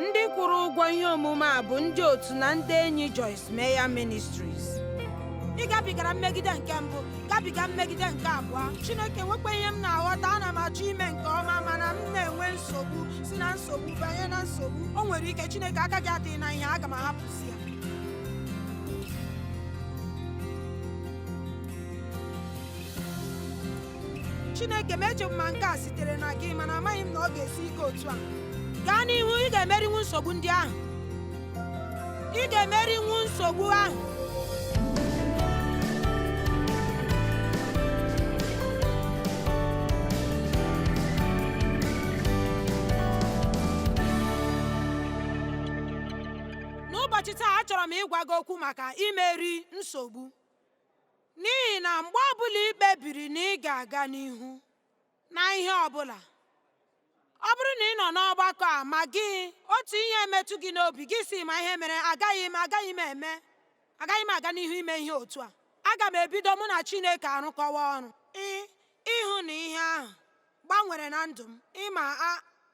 Ndị kwụrụ ụgwọ ihe omume a bụ ndị otu na ndị enyi Joyce Meyer Ministries. Ị gabigara mmegide nke mbụ, gabiga mmegide nke abụọ. Chineke, nwekwa ihe m na-aghọta. Ana m achọ ime nke ọma, mana m na-enwe nsogbu, si na nsogbu banye na nsogbu. O nwere ike Chineke aka gị adịghị na ihe, aga m ahapụzi ya. Chineke m, eche m ma nke a sitere na gị, mana amaghị m na ọ ga-esi ike otu a. Gaa n'ihu, ị ga-emerinwu nsogbu ndị ahụ. Ị ga-emerinwu nsogbu ahụ. N'ụbọchị taa, achọrọ m ịgwa gị okwu maka imeri nsogbu. N'ihi na mgbe ọbụla ị kpebiri na ị ga-aga n'ihu na ihe ọbụla, ọ bụrụ na ị nọ n'ọgbakọ a ma gị otu ihe emetụ gị n'obi, gị si ma ihe mere, agaghị m agaghị m eme, agaghị m aga n'ihu ime ihe otu a. Aga m ebido mụ na Chineke arụkọwa ọrụ. Ịhụ na ihe ahụ gbanwere na ndụ m. Ịma,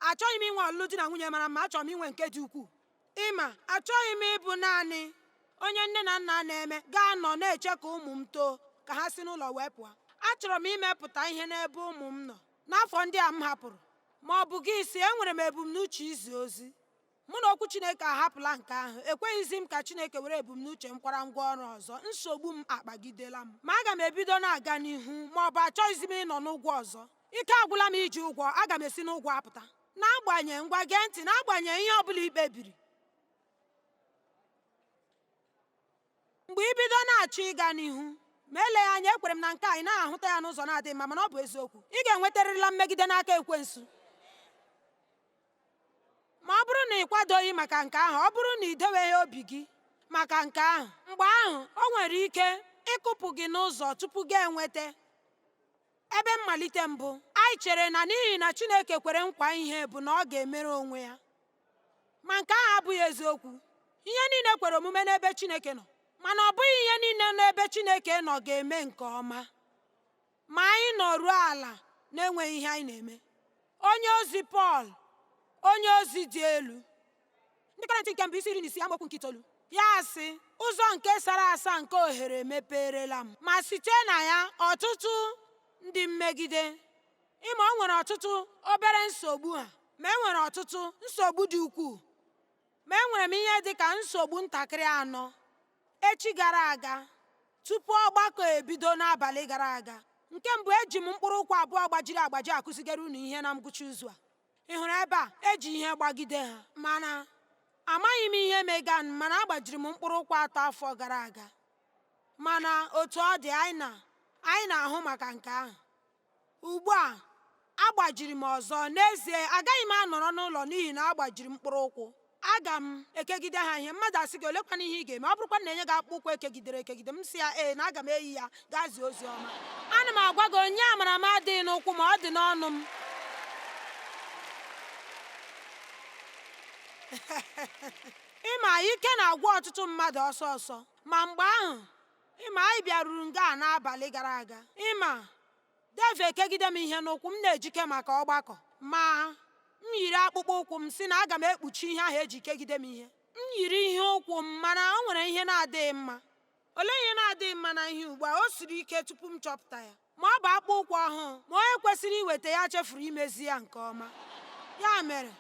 achọghị m inwe ọlụlụ di na nwunye mara mma, achọrọ m inwe nke dị ukwuu. Ịma, achọghị m ịbụ naanị onye nne na nna na-eme ga-anọ na-eche ka ụmụ m too ka ha si n'ụlọ wee pụọ. Achọrọ m imepụta ihe n'ebe ụmụ m nọ n'afọ ndị a m hapụrụ. Ma ọ bụ gị si, enwere m ebumnuche izi ozi. Mụ na okwu Chineke ahapụla nke ahụ. Ekweghịzi m ka Chineke were ebumnuche m kwara ngwa ọrụ ọzọ. Nsogbu m akpagidela m. Ma aga m ebido na-aga n'ihu, ma ọ bụ achọghịzi m ịnọ n'ụgwọ ọzọ. Ike agwụla m iji ụgwọ, aga m esi n'ụgwọ apụta. N'agbanyeghị, ngwa gee ntị, n'agbanyeghị ihe ọ bụla i kpebiri, mgbe i bido na-achọ ịga n'ihu, ma eleghị anya ekwere m na nke a ị naghị ahụta ya n'ụzọ na-adịghị mma, mana ọ bụ eziokwu. Ị ga-enwetarịrịla mmegide n'aka ekwensu. Ma ọ bụrụ na ị kwadoghị maka nke ahụ, ọ bụrụ na ị deweghị obi gị maka nke ahụ, mgbe ahụ o nwere ike ịkụpụ gị n'ụzọ tupu gị enweta ebe mmalite mbụ. Anyị chere na n'ihi na Chineke kwere nkwa ihe bụ na ọ ga-emere onwe ya. Ma nke ahụ abụghị eziokwu. Ihe niile kwere omume n'ebe Chineke nọ, mana ọ bụghị ihe niile n'ebe Chineke nọ ga-eme nke ọma. Ma anyị nọruo ala na-enweghị ihe anyị na-eme. Onye ozi Pọl, onye ozi dị elu. Ndị Kọrịntị nke mbụ isi 16 amaokwu nke 9. Ya sị, ụzọ nke sara asa nke ohere emepeerela m, ma site na ya ọtụtụ ndị mmegide. Ịma, o nwere ọtụtụ obere nsogbu ha, ma e nwere ọtụtụ nsogbu dị ukwuu. Ma enwere m ihe dị ka nsogbu ntakịrị anọ echi gara aga tupu ọgbakọ ebido n'abalị gara aga. Nke mbụ, eji m mkpụrụ ụkwụ abụọ gbajiri agbaji akụzigara unu ihe na ngwụcha izu a. Ị hụrụ ebe a, eji ihe gbagide ha, mana amaghị m ihe megan, mana agbajiri m mkpụrụ ụkwụ 3 afọ gara aga. Mana otu ọ dị, anyị na-ahụ maka nke ahụ. Ugbu a, agbajiri m ọzọ. N'ezie, agaghị m anọrọ n'ụlọ n'ihi na agbajiri m mkpụrụ ụkwụ. Aga m ekegide ha ihe. Mmadụ asị gị, olekwana ihe ị ga-eme? Ọ bụrụkwa na enye gị akpụkpọ ụkwụ ekegidere ekegide, m sị ya ee, na aga m eyi ya gaa zie ozi ọma. Ana m agwa gị, onye amara m adịghị n'ụkwụ ma ọ dị n'ọnụ m. Ịma, ike na-agwụ ọtụtụ mmadụ ọsọ ọsọ. Ma mgbe ahụ, ịma, anyị bịaruru nga a n'abalị gara aga. Ịma, Dave ekegide m ihe n'ụkwụ m na-ejike maka ọgbakọ, ma m yiri akpụkpọ ụkwụ m si na aga m ekpuchi ihe ahụ eji kegide m ihe. M yiri ihe ụkwụ m, mana o nwere ihe na-adịghị mma. Olee ihe na-adịghị mma na ihe ugbu a? O siri ike tupu m chọpụta ya. Ma ọ bụ akpụkpọ ụkwụ ọhụụ, ma onye kwesịrị iweta ya chefuru imezi ya nke ọma. Ya mere,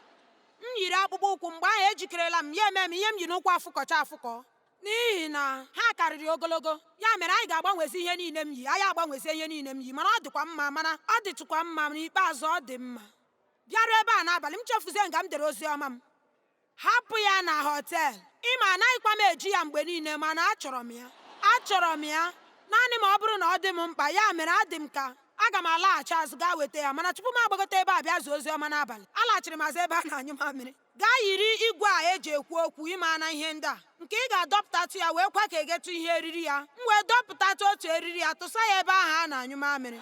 m yiri akpụkpọ ụkwụ mgbe ahụ ejikerela m, ya eme m ihe m yi n'ụkwụ afụkọcha afụkọ. N'ihi na ha karịrị ogologo. Ya mere anyị ga-agbanwezi ihe niile m yi. Anyị agbanwezie ihe niile m yi, mana ọ dịkwa mma, mana ọ dịtụkwa mma, n'ikpeazụ ọ dị mma. Bịaruo ebe a n'abalị, m chefuzie nga m dere ozi ọma m. Hapụ ya na họtel. Ịma, anaghịkwa m eji ya mgbe niile, mana achọrọ m ya. Achọrọ m ya naanị ma ọ bụrụ na ọ dị m mkpa. Ya mere adị m ka aga m alaghachi azụ gaa weta ya, mana tupu m agbagote ebe a bịa zuo ozi ọma n'abalị, alaghachiri m azụ ebe a na-anyụ mamịrị. Gaa yiri igwe a eji ekwu okwu, ịma na ihe ndị a nke ị ga-adọpụtatụ ya wee kwa ka egetụ ihe eriri ya. M wee dọpụtatụ otu eriri ya, tụsa ya ebe ahụ a na-anyụ mamịrị.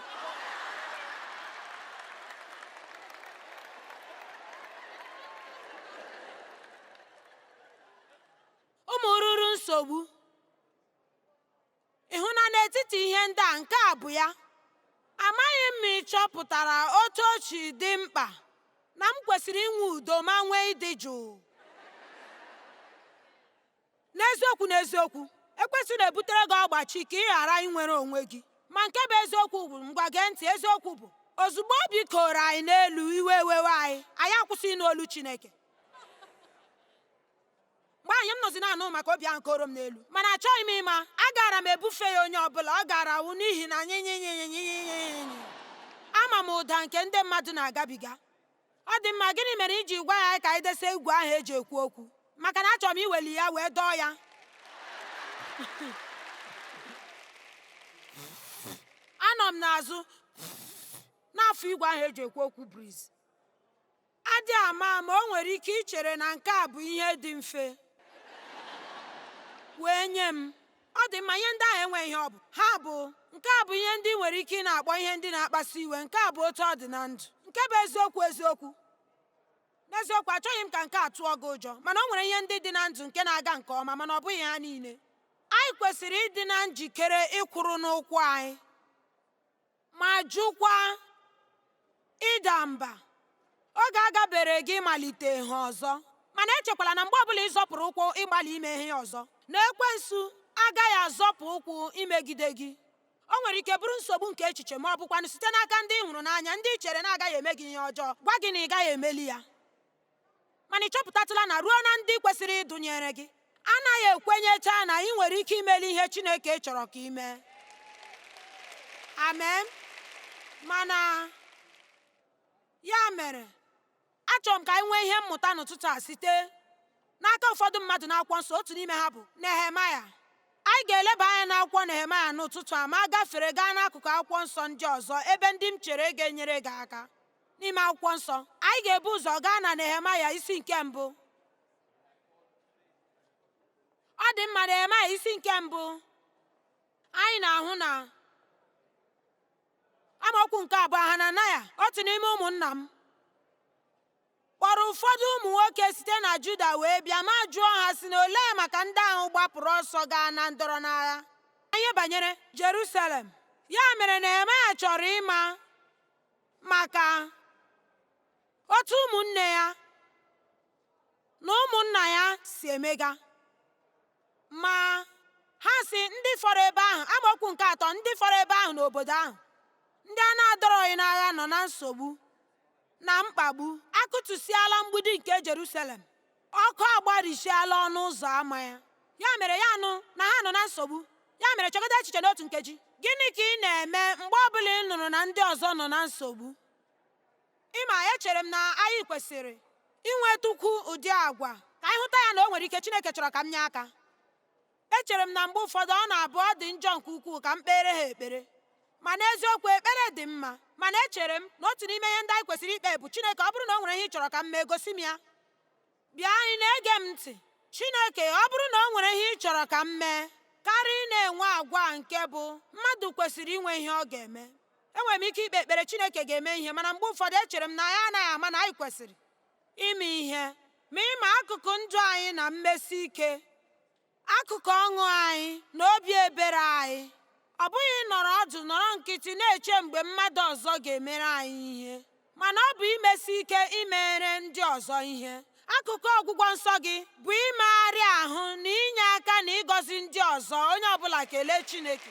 Ụmụ ruru nsogbu. Ị hụ na n'etiti ihe ndị a, nke a bụ ya. Amaghị m ma ị chọpụtara otu o si dị mkpa na m kwesịrị inwe udo ma nwee ịdị jụụ. N'eziokwu n'eziokwu, ekwensu na-ebutere gị ọgbachi ka ị ghara inwere onwe gị. Ma nke bụ eziokwu bụ, ngwa gee ntị, eziokwu bụ, ozugbo obi koro anyị n'elu, iwe ewewe anyị, anyị akwụsị ịnụ olu Chineke. Mgbe anyị m nọzi na-anụ maka obi ahụ koro m n'elu, mana achọghị m ịma, agaara m ebufe ya onye ọbụla ọ gaara awụ n'ihi na nyịnyịnyịnyịnyịnyịnyị. Ama m ụda nke ndị mmadụ na-agabiga. Ọ dị mma, gịnị mere i ji gwa ya ka anyị desa igwe ahụ eji ekwu okwu? Maka na achọrọ m iweli ya wee dọọ ya. Anọ m n'azụ n'afọ igwe ahụ eji ekwu okwu briz. Adị ama ama o nwere ike ichere na nke a bụ ihe dị mfe wee nye m. Ọ dị mma, ihe ndị ahụ enweghị ihe ọ bụ. Ha bụ, nke a bụ ihe ndị ị nwere ike ị na-akpọ ihe ndị na-akpasu iwe. Nke a bụ otu ọ dị na ndụ. Nke bụ eziokwu eziokwu. N'eziokwu, achọghị m ka nke a tụọ gị ụjọ, mana o nwere ihe ndị dị na ndụ nke na-aga nke ọma, mana ọ bụghị ha niile. Anyị kwesịrị ịdị na njikere ịkwụrụ n'ụkwụ anyị ma jụkwa ịda mba. Oge agabere gị malite ihe ọzọ, mana echekwala na mgbe ọbụla ị zọpụrụ ụkwụ ịgbalị ime ihe ọzọ, na ekwensu agaghị azọpụ ụkwụ imegide gị. O nwere ike bụrụ nsogbu nke echiche ma ọ bụkwanụ site n'aka ndị ị hụrụ n'anya, ndị ị chere na-agaghị eme gị ihe ọjọọ, gwa gị na ị gaghị emeli ya. Mana ị chọpụtatụla na ruo na ndị kwesịrị ịdụnyere gị anaghị ekwenyecha na ị nwere ike imeli ihe Chineke chọrọ ka ị mee. Amen. Mana ya mere, achọrọ m ka anyị nwee ihe mmụta n'ụtụtụ a site n'aka ụfọdụ mmadụ n'akwụkwọ nsọ. Otu n'ime ha bụ Nehemaya. Anyị ga-eleba anya n'akwụkwọ Nehemaya n'ụtụtụ a ma gafere gaa n'akụkụ akwụkwọ nsọ ndị ọzọ ebe ndị m chere ga-enyere gị aka n'ime akwụkwọ nsọ. Anyị ga-ebu ụzọ gaa na Nehemaya isi nke mbụ. Ọ dị mma, Nehemaya isi nke mbụ, anyị na-ahụ na amaokwu nke abụọ, Hananaya, otu n'ime ụmụnna m, kpọrọ ụfọdụ ụmụ nwoke site na Juda wee bịa ma jụọ ha sị na olee maka ndị ahụ gbapụrụ ọsọ gaa na ndọrọ n'agha ihe banyere Jerusalem. Ya mere Nehemaya chọrọ ịma maka otu ụmụnne ya na ụmụnna ya si emega. Ma ha sị ndị fọrọ ebe ahụ, amaokwu nke atọ, ndị fọrọ ebe ahụ n'obodo ahụ, ndị a na-adọrọghị n'agha nọ na nsogbu na mkpagbu. Akụtusiala mgbidi nke Jerusalem, ọkụ agbarisiala ọnụ ụzọ ámá ya. Ya mere ya nụ na ha nọ na nsogbu. Ya mere chegodo echiche n'otu nkeji. Gịnị ka ị na-eme mgbe ọbụla ị nụrụ na ndị ọzọ nọ na nsogbu? Ịma, echere m na anyị kwesịrị inwetukwu ụdị agwa ka anyị hụta ya na o nwere ike Chineke chọrọ ka m nye aka. Echere m na mgbe ụfọdụ ọ na-abụ ọ dị njọ nke ukwuu ka m kpere ha ekpere. Ma n'eziokwu, ekpere dị mma. Mana echere m na otu n'ime ihe ndị anyị kwesịrị ikpe bụ, Chineke, ọ bụrụ na o nwere ihe ị chọrọ ka m mee, gosi m ya. Bịa, ị na-ege m ntị. Chineke, ọ bụrụ na o nwere ihe ị chọrọ ka m mee, karịa ị na-enwe agwa nke bụ mmadụ kwesịrị inwe ihe ọ ga-eme. Enwere m ike ikpe ekpere, Chineke ga-eme ihe, mana mgbe ụfọdụ echere m na anyị anaghị ama na anyị kwesịrị ime ihe. Ma ịma akụkụ ndụ anyị na mmesi ike, akụkụ ọṅụ anyị na obi ebere anyị, ọ bụghị nọrọ ọdụ nọrọ nkịtị na-eche mgbe mmadụ ọzọ ga-emere anyị ihe, mana ọ bụ imesi ike imere ndị ọzọ ihe. Akụkụ ọgwụgwọ nsọ gị bụ imegharị ahụ na inye aka na ịgọzi ndị ọzọ. Onye ọbụla kelee Chineke.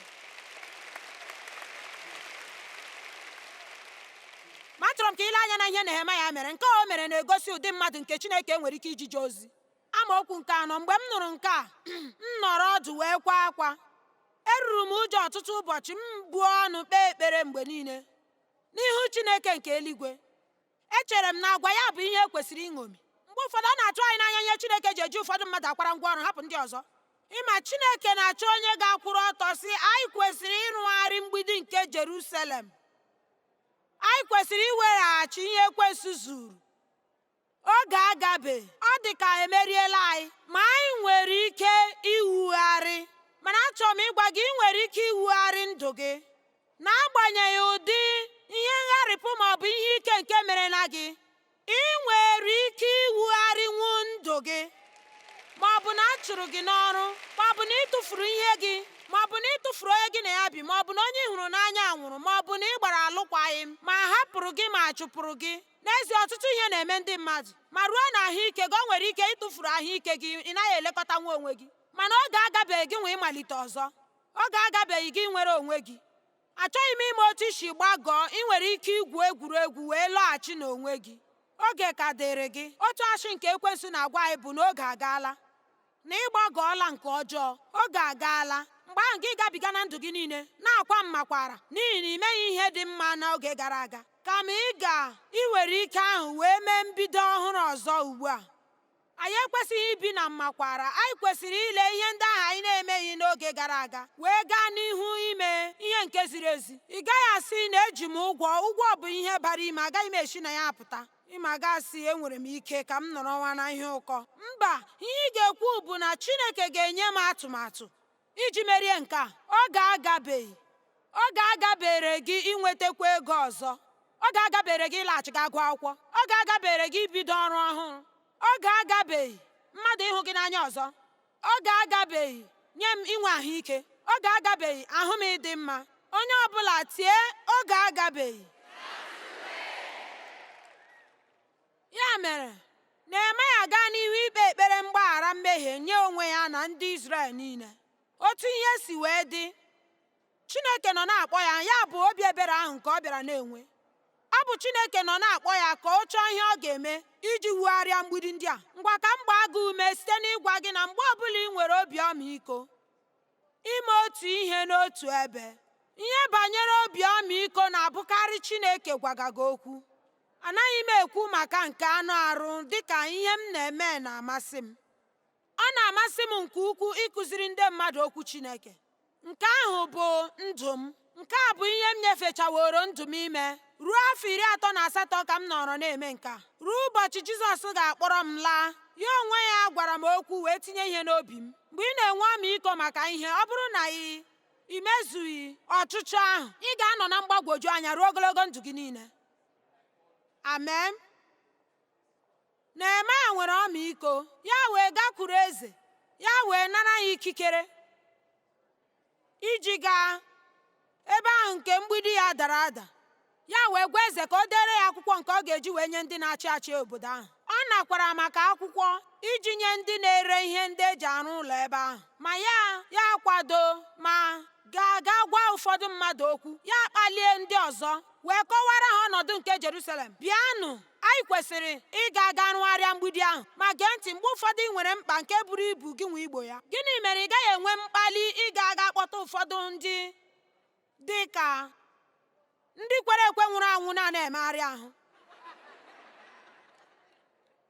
Ma achọrọ m ka ile anya na ihe Nehemaya mere. Nke o mere na-egosi ụdị mmadụ nke Chineke nwere ike ijije ozi. Amaokwu nke anọ, mgbe m nụrụ nke a, m nọrọ ọdụ wee kwaa akwa. Eruru m ụjọ ọtụtụ ụbọchị, m buo ọnụ kpee ekpere mgbe niile n'ihu Chineke nke eluigwe. Echere m na agwa ya bụ ihe e kwesịrị iṅomi. Mgbe ụfọdụ ọ na-atụ anyị n'anya ihe Chineke ji eji ụfọdụ mmadụ akwara ngwa ọrụ hapụ ndị ọzọ. Ịma, Chineke na-achọ onye ga-akwụrụ ọtọ sị, anyị kwesịrị ịrụgharị mgbidi nke Jerusalem. Anyị kwesịrị iweghachi ihe ekwensu zuru. Oge agabe, ọ dị ka emeriela anyị, ma anyị nwere ike iwugharị. Mana achọrọ m ịgwa gị, ị nwere ike iwugharị ndụ gị. N'agbanyeghị ụdị ihe ngharịpụ ma ọ bụ ihe ike nke mere na gị, ị nwere ike iwugharịnwu ndụ gị. Ma ọ bụ na a chụrụ gị n'ọrụ, ma ọ bụ na ị tụfuru ihe gị, ma ọ bụ na ị tụfuru onye gị na ya bi, ma ọ bụ na onye ị hụrụ n'anya nwụrụ, ma ọ bụ na ị gbara alụkwaghịm, ma a hapụrụ gị ma a chụpụrụ gị. N'ezie, ọtụtụ ihe na-eme ndị mmadụ. Ma ruo na ahụike gị, o nwere ike ịtụfuru ahụike gị, ị naghị elekọta nwa onwe gị. Mana oge agabeghị gị nwa ịmalite ọzọ. Oge agabeghị gị nwere onwe gị. Achọghị m ime otu isi gbagọọ. Ị nwere ike igwu egwuregwu wee lọghachi n'onwe gị. Oge ka dịrị gị. Otu ashị nke ekwensu na-agwa anyị bụ na oge agaala, na ị gbagọọla nke ọjọọ. Oge agaala. Mgbe ahụ gị gabiga na ndụ gị niile na-akwa mmakwara n'ihi na ị meghị ihe dị mma n'oge gara aga. Kama ị ga-iwere ike ahụ wee mee mbido ọhụrụ ọzọ ugbu a. Anyị ekwesịghị ibi na mmakwara. Anyị kwesịrị ile ihe ndị ahụ anyị na-emeghị n'oge gara aga wee gaa n'ihu ime ihe nke ziri ezi. Ị gaghị asị na eji m ụgwọ. Ụgwọ bụ ihe bara ime, agaghị m esi na ya apụta. Ịma gasị enwere m ike ka m nọrọwa na ihe ụkọ. Mba, ihe ị ga-ekwu bụ na Chineke ga-enye m atụmatụ iji merie nke a. Oge agabeghị. Oge agabere gị inwetakwa ego ọzọ. Oge agabere gị ịlaghachi ga gụọ akwụkwọ. Oge agabere gị ibido ọrụ ọhụrụ. Oge agabeghị mmadụ ịhụ gị n'anya ọzọ. Oge agabeghị nye m inwe ahụike. Oge agabeghị ahụ m ịdị mma. Onye ọbụla tie oge agabeghị. Ya mere, Nehemaya gaa n'ihu ikpe ekpere mgbaghara mmehie nye onwe ya na ndị Izrel niile. Otu ihe si wee dị, Chineke nọ na-akpọ ya, ya bụ obi ebere ahụ nke ọ bịara na-enwe. Ọ bụ Chineke nọ na-akpọ ya ka ọ chọọ ihe ọ ga-eme iji wugharịa mgbidi ndị a. Ngwa, ka m gbaa gị ume site n'ịgwa gị na mgbe ọbụla ị nwere obi ọmịiko ime otu ihe n'otu ebe, ihe banyere obi ọmịiko na-abụkarị Chineke gwaga gị okwu. Anaghị m ekwu maka nke anụ arụ dịka ihe m na-eme na-amasị m. Ọ na-amasị m nke ukwuu ịkụziri ndị mmadụ okwu Chineke. Nke ahụ bụ ndụ m. Nke a bụ ihe m nyefechaworo ndụ m ime. Ruo afọ 38 ka m nọrọ na-eme nke a. Ruo ụbọchị Jizọs ga-akpọrọ m laa, ya onwe ya gwara m okwu wee tinye ihe n'obi m. Mgbe ị na-enwe ọmịiko maka ihe, ọ bụrụ na ị imezughị ọchịchọ ahụ, ị ga-anọ na mgbagwoju anya ruo ogologo ndụ gị niile. Amen. Nehemaya nwere ọmịiko, ya wee gakwuru eze, ya wee nara ya ikikere iji gaa ebe ahụ nke mgbidi ya dara ada. Ya wee gwa eze ka o dere ya akwụkwọ nke ọ ga-eji wee nye ndị na-achị achị obodo ahụ. Ọ nakwara maka akwụkwọ iji nye ndị na-ere ihe ndị eji arụ ụlọ ebe ahụ. Ma ya kwado ma gaa gwa ụfọdụ mmadụ okwu, ya kpalie ndị ọzọ wee kọwara ha ọnọdụ nke Jerusalem. Bịanụ, anyị kwesịrị ịga aga rụgharịa mgbidi ahụ. Ma gee ntị, mgbe ụfọdụ ị nwere mkpa nke buru ibu gị nwe igbo ya. Gịnị mere ị gaghị enwe mkpali ịga aga kpọta ụfọdụ ndị dị ka ndị kwere ekwe nwụrụ anwụ na-emegharị ahụ,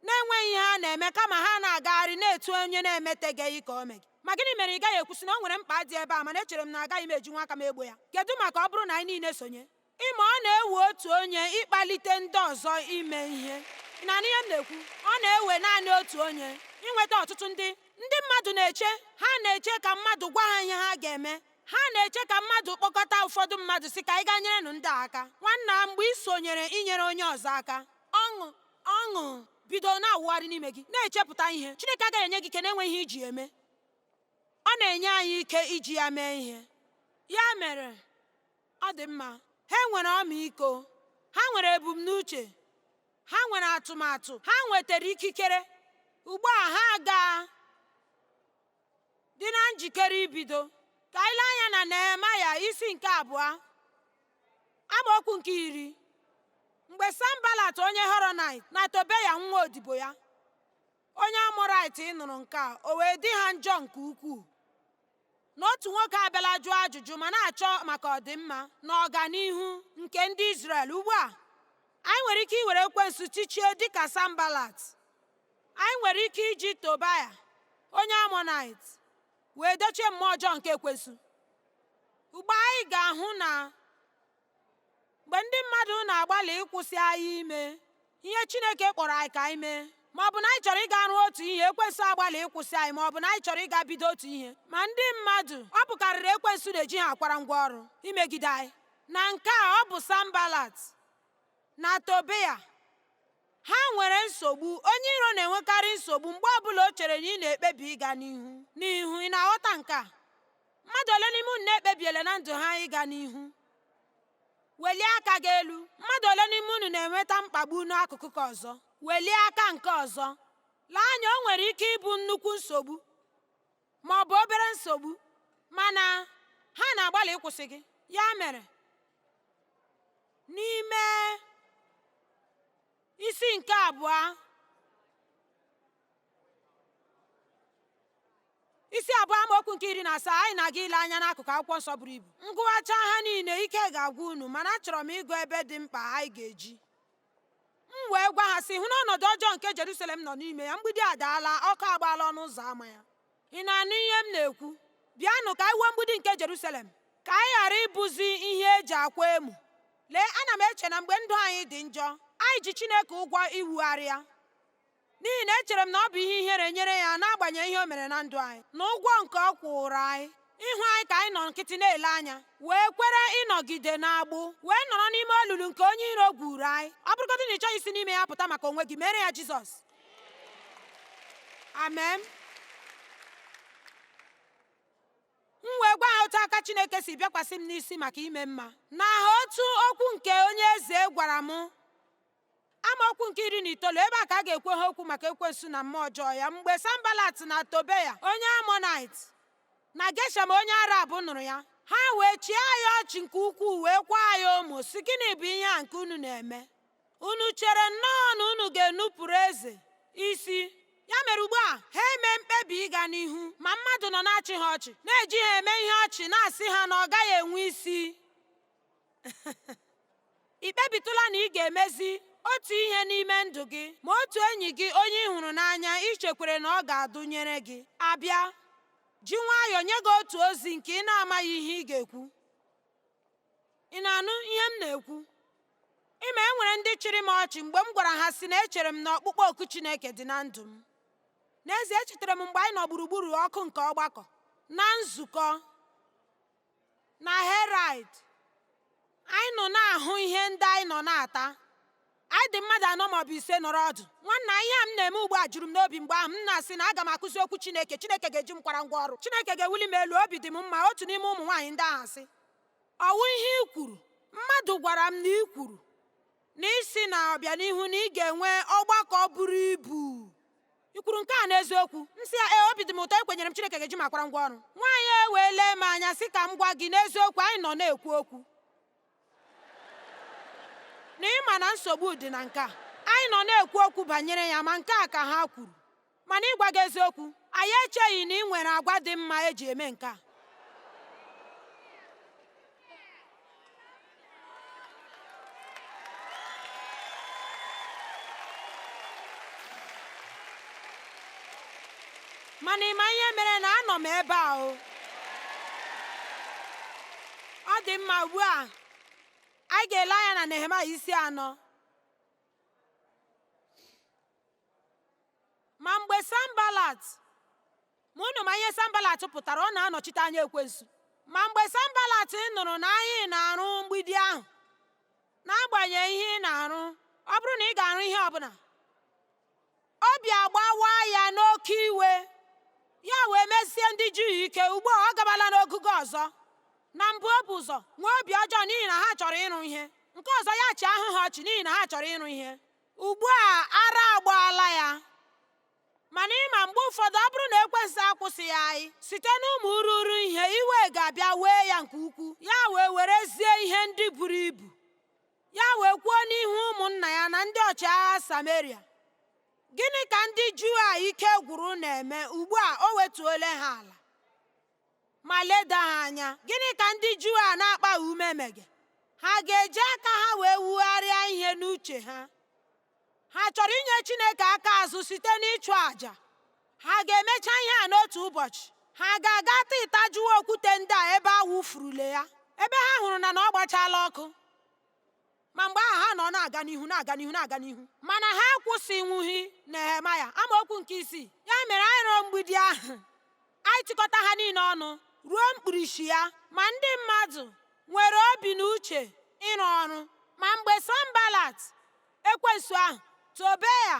na-enweghị ihe ha na-eme, kama ha na-agagharị na-etu onye na-emeteghị ka o mee gị? Ma gịnị mere ị gaghị ekwusị na o nwere mkpa dị ebe a, mana echere m na agaghị m eji nwa aka m egbo ya? Kedu maka ọ bụrụ na anyị niile sonye? Ịma ọ na-ewe otu onye ịkpalite ndị ọzọ ime ihe. Ị na-anụ ihe m na-ekwu? Ọ na-ewe naanị otu onye inweta ọtụtụ ndị. Ndị mmadụ na-eche, ha na-eche ka mmadụ gwa ha ihe ha ga-eme. Ha na-eche ka mmadụ kpọkọta ụfọdụ mmadụ sị ka anyị gaa nyerenụ ndị a aka. Nwanna, mgbe ị sonyere inyere onye ọzọ aka, ọṅụ ọṅụ bido na-awụgharị n'ime gị, na-echepụta ihe. Chineke agaghị enye gị ike na-enweghị ihe iji eme. Ọ na-enye anyị ike iji ya mee ihe. Ya mere, ọ dị mma. Ha nwere ọmịiko, ha nwere ebumnuche, ha nwere atụmatụ, ha nwetara ikikere. Ugbu a ha ga dị na njikere ibido. Ka anyị lee anya na Nehemaya isi nke 2, amaokwu nke 10. Mgbe Sanbalat onye Horonait na Tobeya nwa odibo ya onye Amọrait nụrụ nke a, o wee dị ha njọ nke ukwuu na otu nwoke abịala jụọ ajụjụ ma na-achọ maka ọdịmma na ọganihu nke ndị Izrel. Ugbu a, anyị nwere ike iwere ekwensu tichie dịka Sanbalat. Anyị nwere ike iji Tobaya onye Amonait wee dochie mmụọ ọjọọ nke ekwensu. Ugbu a anyị ga-ahụ na mgbe ndị mmadụ na-agbalị ịkwụsị anyị ime ihe Chineke kpọrọ anyị ka anyị mee, ma ọ bụ na anyị chọrọ ịga rụọ otu ihe, ekwensu agbalị ịkwụsị anyị, ma ọ bụ na anyị chọrọ ịga bido otu ihe. Ma ndị mmadụ, ọ bụkarịrị ekwensu na-eji ha akwara ngwa ọrụ imegide anyị. Na nke a, ọ bụ Sanbalat na Tobeya. Ha nwere nsogbu. Onye iro na-enwekarị nsogbu mgbe ọbụla o chere na ị na-ekpebi ịga n'ihu. N'ihu, ị na-aghọta nke a? Mmadụ ole n'ime unu na-ekpebiela na ndụ ha ịga n'ihu? Welie aka gị elu. Mmadụ ole n'ime unu na-enweta mkpagbu n'akụkụ ka ọzọ? Welie aka nke ọzọ. Lee anya, o nwere ike ịbụ nnukwu nsogbu. Ma ọ bụ obere nsogbu, mana ha na-agbalị ịkwụsị gị. Ya mere, n'ime isi nke abụọ, isi abụọ amaokwu nke 17, anyị na-aga ile anya n'akụkụ akwụkwọ nsọ buru ibu. Ngụwacha ha niile, ike ga-agwụ unu, mana achọrọ m ịgụ ebe dị mkpa anyị ga-eji. M wee gwa ha sị, hụ na ọnọdụ ọjọọ nke Jerusalem nọ n'ime ya, mgbidi adaala, ọkụ agbaala ọnụ ụzọ ama ya. Ị na-anụ ihe m na-ekwu? Bịanụ ka anyị wuo mgbidi nke Jerusalem, ka anyị ghara ịbụzi ihe eji akwa emo. Lee, ana m eche na mgbe ndụ anyị dị njọ, anyị ji Chineke ụgwọ iwugharị ya. N'ihi na echere m na ọ bụ ihe ihere nyere ya n'agbanyeghị ihe o mere na ndụ anyị, na ụgwọ nke ọ kwụrụ anyị, ịhụ anyị ka anyị nọ nkịtị na-ele anya, wee kwere ịnọgide n'agbụ, wee nọrọ n'ime olulu nke onye iro gwuru anyị. Ọ bụrụgodị na ị chọghị isi n'ime ya pụta maka onwe gị, mere ya Jizọs. Amen. M wee gwa ha otu aka Chineke si bịakwasị m n'isi maka ime mma, na ha otu okwu nke onye eze gwara m. Amaokwu nke 19, ebe a ka a ga-ekwu ha okwu maka ekwensu na mmụọ ọjọọ ya. Mgbe Sanbalat na Tobeya onye Amonite na Geshem onye Arab nụrụ ya, ha wee chịa ya ọchị nke ukwuu, wee kwaa ya emo, sị, gịnị bụ ihe a nke unu na-eme? Unu chere nnọọ na unu ga-enupụrụ eze isi? Ya mere ugbu a, ha eme mkpebi ịga n'ihu, ma mmadụ nọ na-achị ha ọchị, na-eji ha eme ihe ọchị, na-asị ha na ọ gaghị enwe isi. Ị kpebitụla na ị ga-emezi otu ihe n'ime ndụ gị, ma otu enyi gị onye ị hụrụ n'anya ị chekwere na ọ ga-adụnyere gị abịa ji nwayọọ nye gị otu ozi nke ị na-amaghị ihe ị ga-ekwu. Ị na-anụ ihe m na-ekwu? Ịma, e nwere ndị chịrị m ọchị mgbe m gwara ha sị na echere m na ọkpụkpọ oku Chineke dị na ndụ m. N'ezie, echetara m mgbe anyị nọ gburugburu ọkụ nke ọgbakọ na nzukọ na Herald. Anyị nọ na-ahụ ihe ndị anyị nọ na-ata. Anyị dị mmadụ anọ maọbụ ise nọrọ ọdụ. Nwanna, ihe a m na-eme ugbu a juru m n'obi mgbe ahụ. M na-asị na aga m akụzi okwu Chineke. Chineke ga-eji m kwara ngwa ọrụ. Chineke ga-ewuli m elu. Obi dị m mma. Otu n'ime ụmụ nwaanyị ndị ahụ asị, ọwụ ihe ị kwuru? Mmadụ gwara m na ị kwuru na isi na ọbịanihu na ị ga-enwe ọgbakọ buru ibu. Ị kwuru nke a n'eziokwu? M sị ya, ee, obi dị m ụtọ, ekwenyere m Chineke ga-eji m akwara ngwa ọrụ. Nwaanyị e wee lee m anya sị ka m gwa gị n'eziokwu, anyị nọ na-ekwu okwu na ịma na nsogbu dị na nke a. Anyị nọ na-ekwu okwu banyere ya, ma nke a ka ha kwuru. Mana ịgwa gị eziokwu, anyị echeghị na ị nwere agwa dị mma eji eme nke a. Mana ịma ihe mere na anọ m ebe a o. Ọ dị mma, ugbu a anyị ga-ele anya na Nehemaya isi 4. Ma mgbe Sanbalat, ma unu ma ihe Sanbalat pụtara, ọ na-anọchite anya ekwensu. Ma mgbe Sanbalat nụrụ na anyị na-arụ mgbidi ahụ, n'agbanyeghị ihe ị na-arụ, ọ bụrụ na ị ga-arụ ihe ọbụla, obi agbawa ya n'oke iwe, ya wee mesie ndị Juu ike. Ugbu a ọ gabala n'ogugo ọzọ. Na mbụ o bụ ụzọ nwee obi ọjọọ n'ihi na ha chọrọ ịrụ ihe. Nke ọzọ ya chị ahụ ha ọchị n'ihi na ha chọrọ ịrụ ihe. Ugbu a ara agbaala ya. Mana ịma mgbe ụfọdụ ọ bụrụ na ekwensu akwụsịghị anyị site n'ụmụ ururu ihe, iwe ga-abịa wee ya nke ukwuu, ya wee werezie ihe ndị buru ibu, ya wee kwuo n'ihu ụmụnna ya na ndị ọchịagha Samaria, gịnị ka ndị Juu a ike gwụrụ na-eme ugbu a? O wetuola ha ala ma leda ha anya. Gịnị ka ndị Juu a na-akpaghị ume mege? Ha ga-eji aka ha wee wugharịa ihe n'uche ha? Ha chọrọ inye Chineke aka azụ site n'ịchụ àjà? Ha ga-emecha ihe a n'otu ụbọchị? Ha ga-aga tịtajuo okwute ndị a ebe a wụfurule ya, ebe ha hụrụ na ọ gbachala ọkụ? Ma mgbe ahụ ha nọ na-aga n'ihu, na-aga n'ihu, na-aga n'ihu. Mana ha akwụsịnwughị Nehemaya. Amaokwu nke 6. Ya mere anyị rụrụ mgbidi ahụ, anyị chịkọta ha niile ọnụ ruo mkpirisi ya, ma ndị mmadụ nwere obi na uche ịrụ ọrụ. Ma mgbe Sanbalat, ekwensu ahụ, Tobeya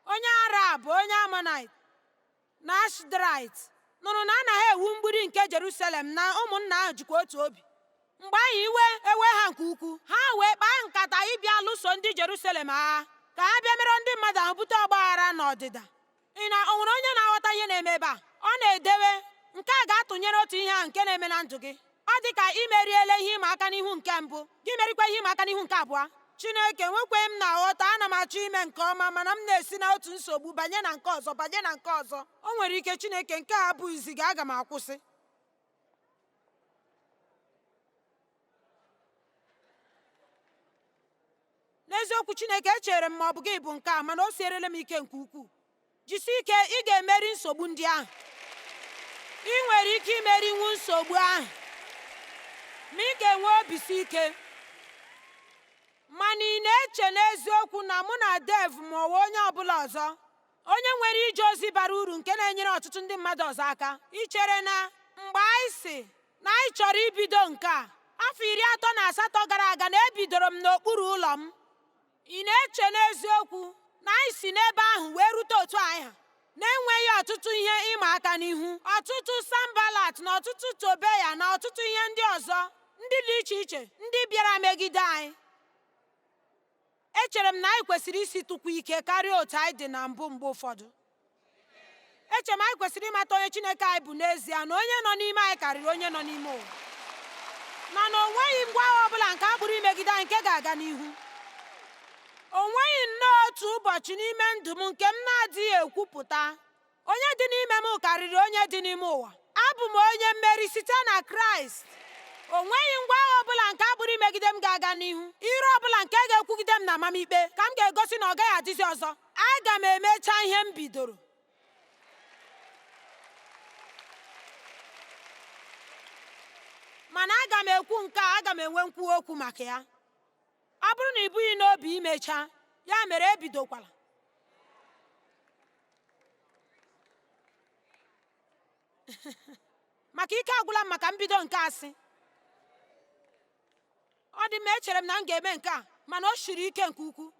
onye Arab, onye Amonite na Ashdodite nụrụ na anaghị ewu mgbidi nke Jerusalem, na ụmụnna ahụ jikwa otu obi, mgbe ahụ iwe ewe ha nke ukwuu. Ha wee kpaa nkata ịbịa lụso ndị Jerusalem agha, ka ha bịa mere ndị mmadụ ahụ bute ọgbaghara na ọdịda. Ị na o nwere onye na-aghọta ihe na-eme ebe a? Ọ na-edewe Nke a ga-atụnyere otu ihe ahụ nke na-eme na ndụ gị. Ọ dị ka ị meriela ihe ịma aka n'ihu nke mbụ, gị merikwa ihe ịma aka n'ihu nke abụọ. Chineke, nwekwe m na-aghọta, ana m achọ ime nke ọma, mana m na-esi na otu nsogbu banye na nke ọzọ, banye na nke ọzọ. O nwere ike, Chineke, nke a abụghịzi gị, aga m akwụsị. N'eziokwu, Chineke, echere m ma ọ bụ gị bụ nke a, mana o sierela m ike nke ukwuu. Jisie ike, ị ga-emeri nsogbu ndị ahụ. Ị nwere ike imerinwu nsogbu ahụ, ma ị ga-enwe obisi ike. Mana ị na-eche n'eziokwu na mụ na Dave ma ọ bụ onye ọbụla ọzọ, onye nwere ije ozi bara uru nke na-enyere ọtụtụ ndị mmadụ ọzọ aka, ị chere na mgbe anyị sị na anyị chọrọ ibido nke a afọ 38 gara aga na ebidoro m n'okpuru ụlọ m, ị na-eche n'eziokwu na anyị si n'ebe ahụ wee rute otu anyị ha, na-enweghị ọtụtụ ihe ịma aka n'ihu, ọtụtụ Sambalat na ọtụtụ Tobeya na ọtụtụ ihe ndị ọzọ ndị dị iche iche ndị bịara megide anyị? Echere m na anyị kwesịrị isi tụkwa ike karịa otu anyị dị na mbụ mgbe ụfọdụ. Echere m anyị kwesịrị ịmata onye Chineke anyị bụ n'ezie, na onye nọ n'ime anyị karịrị onye nọ n'ime ụwa, na na o nweghị ngwa agha ọbụla nke a kpụrụ imegide anyị nke ga-aga n'ihu. O nweghị nnọọ otu ụbọchị n'ime ndụ m nke m na-adịghị ekwupụta, onye dị n'ime m karịrị onye dị n'ime ụwa. Abụ m onye mmeri site na Kraịst. O nweghị ngwa agha ọbụla nke a kpụrụ imegide m ga-aga n'ihu. Ire ọbụla nke ga-ekwugide m na amamikpe ka m ga-egosi na ọ gaghị adịzi ọzọ. Aga m emecha ihe m bidoro. Mana aga m ekwu nke a, aga m enwe nkwuwa okwu maka ya. Ọ bụrụ na ị bughị n'obi imecha, ya mere ebidokwala. Maka ike agwụla m maka mbido nke asị. Ọ dị mma, echere m na m ga-eme nke a, mana o siri ike nke ukwuu.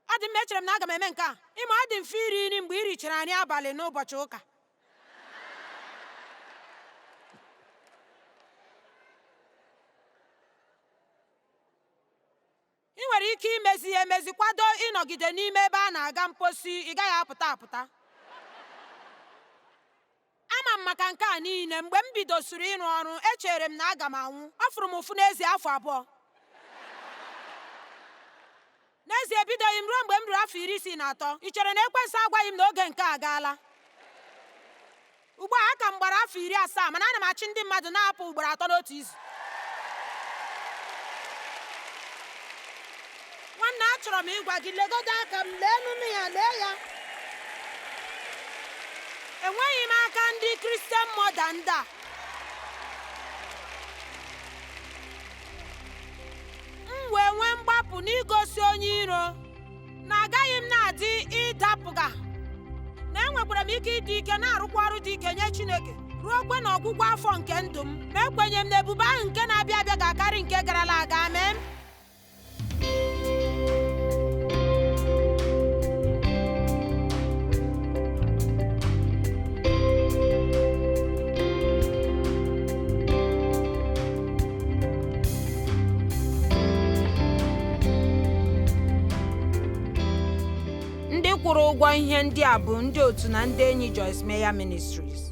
Ọ dị mma, echere m na aga m eme nke a. Ịma, ọ dị mfe iri nri mgbe ị richara nri abalị n'ụbọchị ụka. Ị nwere ike imezi ya emezi, kwado ịnọgide n'ime ebe a na-aga mposi, ị gaghị apụta apụta. Ama m maka nke a niile. Mgbe m bidosiri ịrụ ọrụ, echere m na aga m anwụ. Ọ fụrụ m ụfụ n'ezie afọ 2. N'ezie, ebidoghị m ruo mgbe m ruru afọ 63. Ị chere na ekwensu agwaghị m na oge nke a agaala? Ugbu a aka m gbara afọ 70, mana ana m achị ndị mmadụ na-apụ ugboro 3 n'otu izu. Nwanne, achọrọ m ịgwa gị, legodo aka m, lee nụnụ ya, lee ya. Enweghị m aka ndị Christian mother ndị a. M wee nwee mgbapụ n'igosi onye iro na agaghị m na-adị ịdapụga, na enwekwara m ike ịdị ike na-arụkwa ọrụ dị ike nye Chineke ruo kwe na ọgwụgwụ afọ nke ndụ m, ma ekwenye m na ebube ahụ nke na-abịa abịa ga-akarị nke garala aga. Amen. Ndị kwụrụ ụgwọ ihe ndị a bụ ndị otu na ndị enyi Joyce Meyer Ministries.